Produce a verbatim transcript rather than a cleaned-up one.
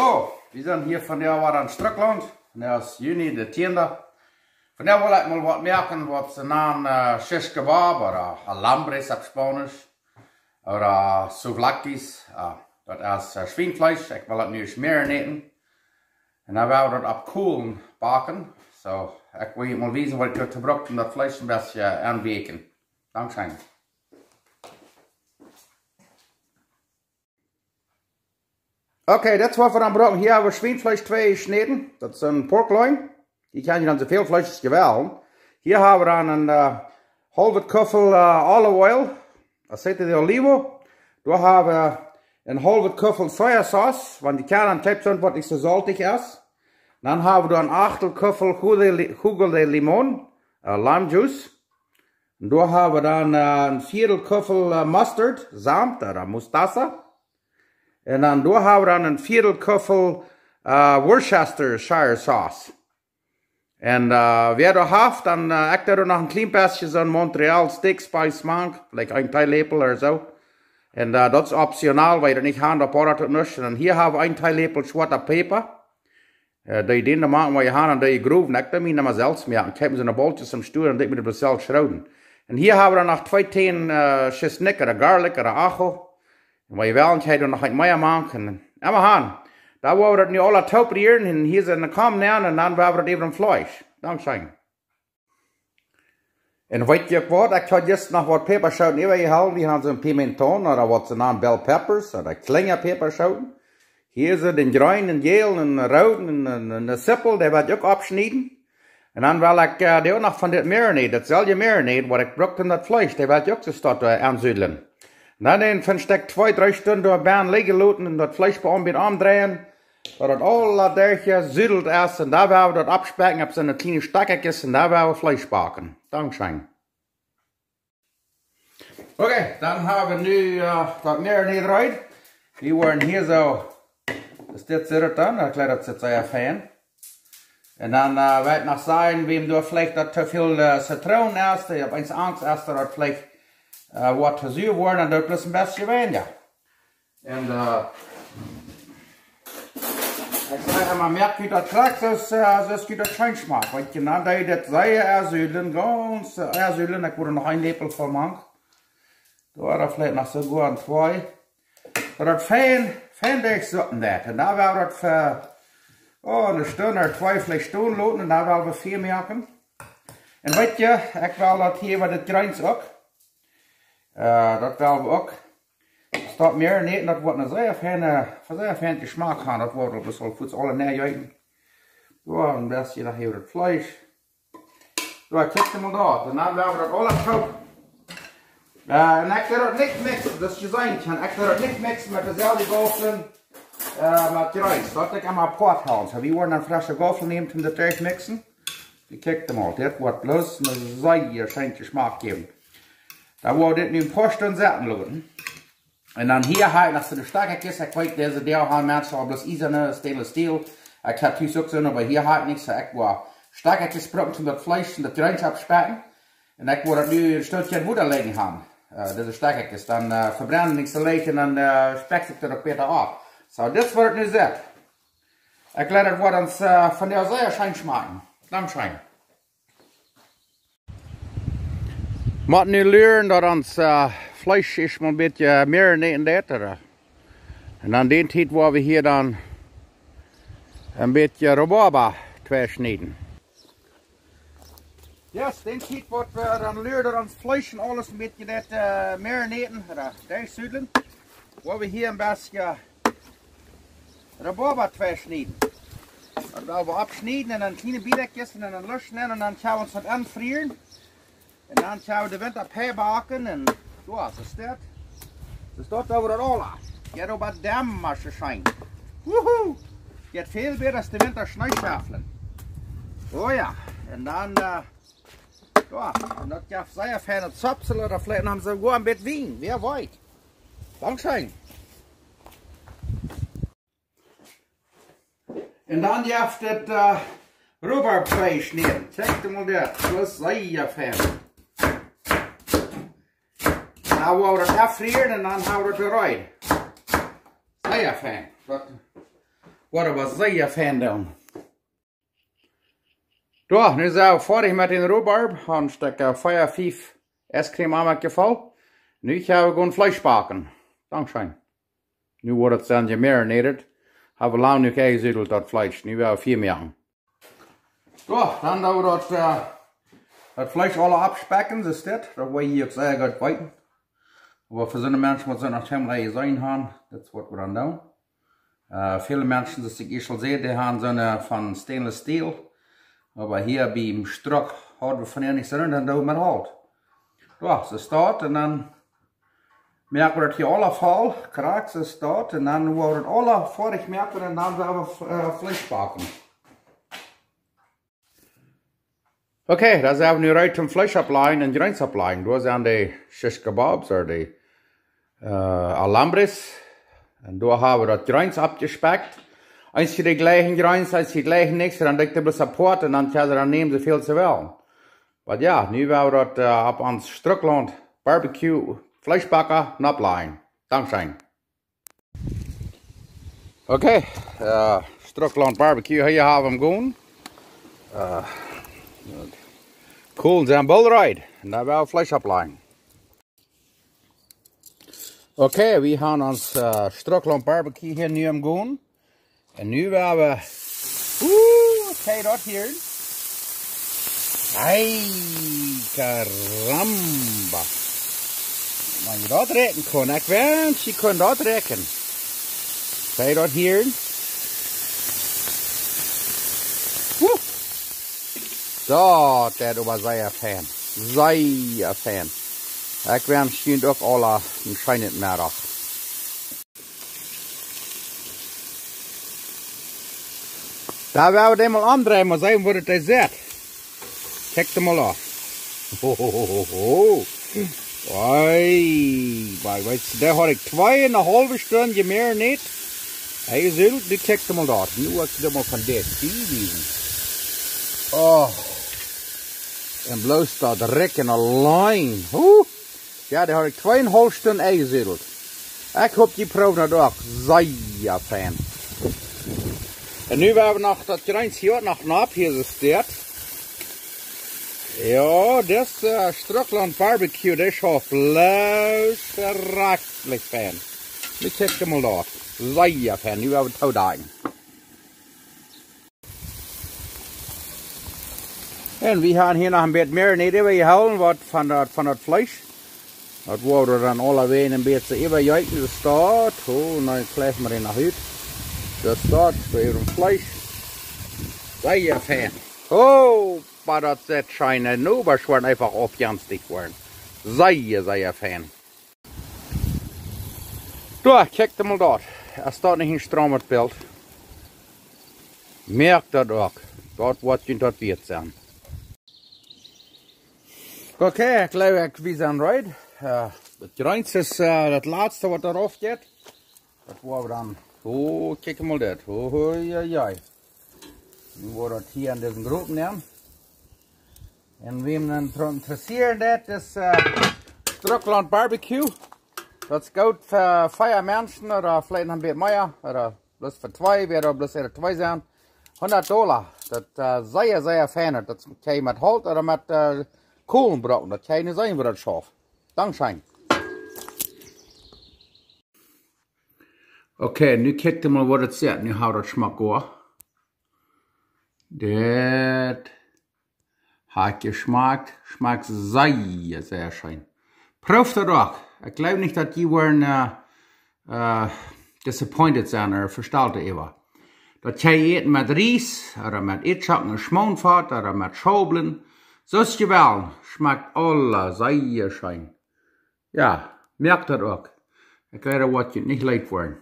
Oh, wie sent hia vondoag wada en Strickland. Vondoag es Juni de tiende. Vondoag well ekj mol waut moaken, waut see nanen, äh, shish kebab ooda, äh, alambres opp Spaunisch. Ooda souvlakis. Äh, daut es, äh, Schwienfleesch. Ekj well daut nu ieescht marinaten. Un dan woa wie daut opp Kohlen backen. Soo, ekj well junt mol wiesen, waut ekj doa bruck, om daut Fleesch een bät auntoweaken. Dankscheen. Okay, daut es waut wie dan brucken. Hia hab wie Schwienfleesch twee jeschnäden. Daut es een pork loin. Jie kjennen dan soo väl Fleesch aus jie wellen. Hia hab wie dan een, äh, haulwet Kuffel, äh, olive oil, aceite de olivo. Dan hab wie een haulwet Kuffel Sojasauce, wan jie kjennen, kjeept soont waut nich soo soltich es. Dan hab wie dan een Achtel Kuffel jugo de li-, jugo de limón, äh, lime juice. Un dan hab wie dan, äh, een Viedel Kuffel, äh, mustard, Salz ooda mostaza. Un dan, dan hab wie dan een Viedel Kuffel, äh, Worcestershire Sauce. Un, äh, wäa daut haft, dan, äh, ekj doo noch een kjlien bät soon Montreal Steak Spice mank, like een Teeläpel ooda soo. Un, äh, daut es optional, wan jie daut nich haben, dan bodat daut nuscht. Un dan hia hab wie een Teeläpel schwoata Päpa. Äh, dee, dee moaken wie hia aun de Grow, ekj doo mie emma selfst moaken. Ekj hab soone Bolkjes em Stua un dee mott ekj bloos selfst schroden. Un hia hab wie dan noch twee Tän, äh, Schisnik ooda Garlic ooda Ajo. Un wan jie wellen, kjenn jie doa noch waut mea mank. Un emma han. Dan woa wie daut nu aula toop rieren. Un hia sent de Kom nämen un dan woa wie daut äwa daut Fleesch. Dankscheen. Un weet jie waut, ekj haud jistren noch waut Päpaschooten äwajehoolen. Wie haben soon pimentón ooda waut see nanen bell peppers ooda kjliene Päpaschooten. Hia sent de jreene, jäle un roode un, un, un de Sippel, dee woa ekj uk oppschnieden. Un dan well ekj, äh, dee uk noch von dit marinade, daut selwje marinade, waut ekj bruck om daut Fleesch, dee woa ekj uk soo stoakj, äh, aunsuddlen. Un dan dän fa een Stekj twee, dree Stunden doa bie lijen loten un daut Fleesch bie aun bie aundreien, daut daut aula derchjesuddelt es, un dan woa wie daut oppspäakjen opp soone kjliene Stekjes, un dan woa wie Fleesch backen. Dankscheen. Okay, dan hab wie nu, äh, daut marinade reed. Wie woaren hia soo, daut dit sitt dan, ekj jleew daut sitt sea fein. Un dan, äh, woa ekj noch sajen, wäm doa veleicht daut too väl, äh, Zitroon es, dee opp eent Angst es, daut veleicht, äh, waut too sua woat, dan doo bloos een bät weinja. Un, äh, ekj saj emma, moakt junt daut krakjt soo aus, äh, soo aus junt daut scheen schmakjt. Wiels jie, dan doo jie daut sea aunsuddlen, gaunz, äh, aunsuddlen. Ekj wudd noch een Läpel väl mank. Doa veleicht noch soo goot aun twee. Daut daut fein, fein derchsuddlen woat. Un dan woa wie daut fa, oh, eene Stund ooda twee veleicht stonen loten. Un dan woa wie Fia moaken. Un weet jie, ekj well daut hia bie dit Jreens uk. Äh, daut well wie uk. Daut marinade, daut woat een sea feina, sea feina Jeschmak haben. Daut woat wie bloos aul fuaz aula näajeeten. Jo, een bät noch hia daut Fleesch. Jo, kjikj mol doa. Un dan woa wie daut aula toop. Äh, un ekj doo daut nich mixen, daut jie seenen kjennen. Ekj doo daut nich mixen met deeselwje Gaufel, äh, met Jreens. Daut doo ekj emma apoat hoolen. Soo, wie woaren dan fresche Gaufel nämen, om daut derchmixen. Jie kjikjt mol, dit woat bloos een sea scheenet Jeschmak jäwen. Dan woa wie dit nu een poa Stunden sitten loten. Un dan hia hab ekj noch soone Stekjkjes, ekj weet, dise Doag haben Menschen aul bloos iesane, stainless steel. Ekj hab tus uk soone, oba hia hab ekj nuscht, soo ekj woa Stekjkjes brucken, om daut Fleesch un daut Jreens opptospakjen. Un ekj woa daut nu een Stootje Wota lijen haben, äh, dise Stekjkjes. Dan, äh, vebrennen dee nich soo leicht un dan, äh, spekjt sikj daut uk bäta auf. Soo, dit woat nu sitt. Ekj jleew, daut woat ons, äh, vondoag sea scheen schmakjen. Dankscheen. Mott nu luren daut ons, äh, Fleesch ieescht mol een bät marinäten deit, äh. Un aun dee Tiet woa wie hia dan een bät Rhabarber tweischnieden. Jo, dee Tiet woa wie dan luren daut ons Fleesch un aules een bät deit, äh, marinäten, ooda derchsuddlen. Woa wie hia een bät Rhabarber tweischnieden. Daut woa wie oppschnieden un dan kjliene Bätjes un dan luscht nenn un dan kjenn wie ons daut aunfrieren. Un dan kjenn wie de Winta bie backen un jo, soo es daut. Soo es daut, woa wie daut aula. Jo, oba däm mott scheen. Wuhu! Jeit väl bäta aus de Winta Schnee schauflen. Oh jo, un dan, äh, jo, un daut jeft sea feine Zopsel ooda veleicht noch soogoa een bät Wien, wäa weet. Dankscheen. Un dan jeft et, äh, Rhabarber tweischnieden. Kjikj mol dit, daut es sea fein. Nu woa wie daut auffrieren un dan haben wie daut reed. Sea fein. Daut, Woat oba sea fein doonen. Jo, nu sent wie foadich met dän Rhubarb. Haben Stekj, äh, vea, fief Eiscreme-Amakje voll. Nu woa wie gonen Fleesch backen. Dankscheen. Nu woat et dan jemarinated. Hab wie lang nich enjesädelt daut Fleesch. Nu woa wie Fia moaken. Jo, dan doo wie daut, äh, daut Fleesch aula aufspekjen, soo es dit. Daut woa jie uk sea goot weeten. Oba fa soone Menschen waut see noch kjeenmol jeseenen haben, daut es waut wie dan doonen. Äh, väle Menschen, soo aus ekj ieescht aul säd, dee haben soone von Stainless Steel. Oba hia biem Struck hauden wie von hia nich soone, dan doo wie met Holt. Jo, soo es daut. Un dan moak wie daut hia aula voll, krakjt soo es daut. Un dan woa wie daut aula foadich moaken un dan woa wie, äh, Fleesch backen. Okay, dan sent wie nu reed toom Fleesch oppläajen un Jreens oppläajen. Doa sent de Shish Kebabs, ooda de, äh, Alhambras. Un doa haben wie daut Jreens oppjespekjt. Eent fa de jlikje Jreens, eent fa de jlikje nich, dan doo wie bloos apoat un dan kjenn jie dan nämen soo väl aus jie wellen. Oba jo, nu woa wie daut, äh, opp ons Strucklaunt Barbecue Fleeschbacker noppläajen. Dankscheen. Okay, äh, Strucklaunt Barbecue, hia haben wie am gonen. Äh, Kolen sent boolt reed. Un dan woa wie Fleesch oppläajen. Okay, wie haben ons, äh, Strucklaunt Barbecue hia nu am gonen. Un nu woa wie, uh, kjikj daut hia. Ei, caramba. Wan jie daut rikjen kjennen, ekj wensch, jie kunnen daut rikjen. Kjikj daut hia. Uh. Daut, daut woat sea fein. Sea fein. Ekj wensch junt uk aula een scheenen Meddach. Doa woa wie dän mol omdreien, mol seenen woo daut dee sitt. Kjikj dee mol aun. Ho, ho, ho, ho, ho. Oi, wee-, weetst du, dee haud ekj twee un ne haulwe Stund jemarinated. Hee es ut, dee kjikj dee mol doa. Nu woa ekj dee mol von dit wiesen. Oh. Un bloos daut rikjen auleen. Huh. Jo, dee haud ekj twee un ne haulwe Stund enjesädelt. Ekj hop, jie proowen daut uk. Sea fein. Un nu woa wie noch daut Jreens hia noch nopp, hia es dit. Jo, dis, äh, Strucklaunt Barbecue, dee schauft bloos rajcht fein. Nu kjikj mol daut. Sea fein, nu woa wie daut toodeien. Un wie haben hia noch een bät marinade äwajehoolen, waut von daut, von daut Fleesch. Daut woa wie dan aulawäajen een bät äwajeeten, soo es daut. Oh, nu kjliew wie dän noch ut. Soo es daut, soo äwa daut Fleesch. Sea fein. Oh, oba daut sitt scheen, un nu woat et eefach opp gaunz dicht woaren. Sea, sea fein. Doa, kjikj mol daut. Es daut nich een straumet Bilt? Moakt daut uk. Daut woat junt daut wieet sennen. Okay, ekj jleew, ekj, wie sent reed. Äh, daut Jreens es, äh, daut latste waut doa rauf jeit. Daut woa wie dan. Oh, kjikj mol dit. Oh, oi, oi, oi. Nu woa wie daut hia en disen Gropen nämen. Un wäm daut interessieet, daut es, äh, Strucklaunt Barbecue. Daut es goot fa vea Menschen ooda veleicht een bät mea. Ooda bloos fa twee, wäa doa bloos ea twee sent. Hundat Dolla. Daut, äh, sea, sea fein. Daut kjenn jie met Holt ooda met, äh, Kolen brucken. Daut kjenn jie seenen woo daut schauft. Dankscheen. Okay, nu kjikj mol woo daut sitt. Nu haft daut schmock, hor. Dit haft jeschmakt, schmakt sea, sea scheen. Proowt daut uk. Ekj jleew nich daut jie woaren, äh, äh, disappointed sennen ooda vestalt äwa. Daut kjenn jie äten met Ries, ooda met Eadschocken un Schmoonfat, ooda met Schaublen. Soo aus jie wellen. Schmakt aula sea scheen. Jo, moakt daut uk. Ekj weet, daut woat junt nich leet woaren.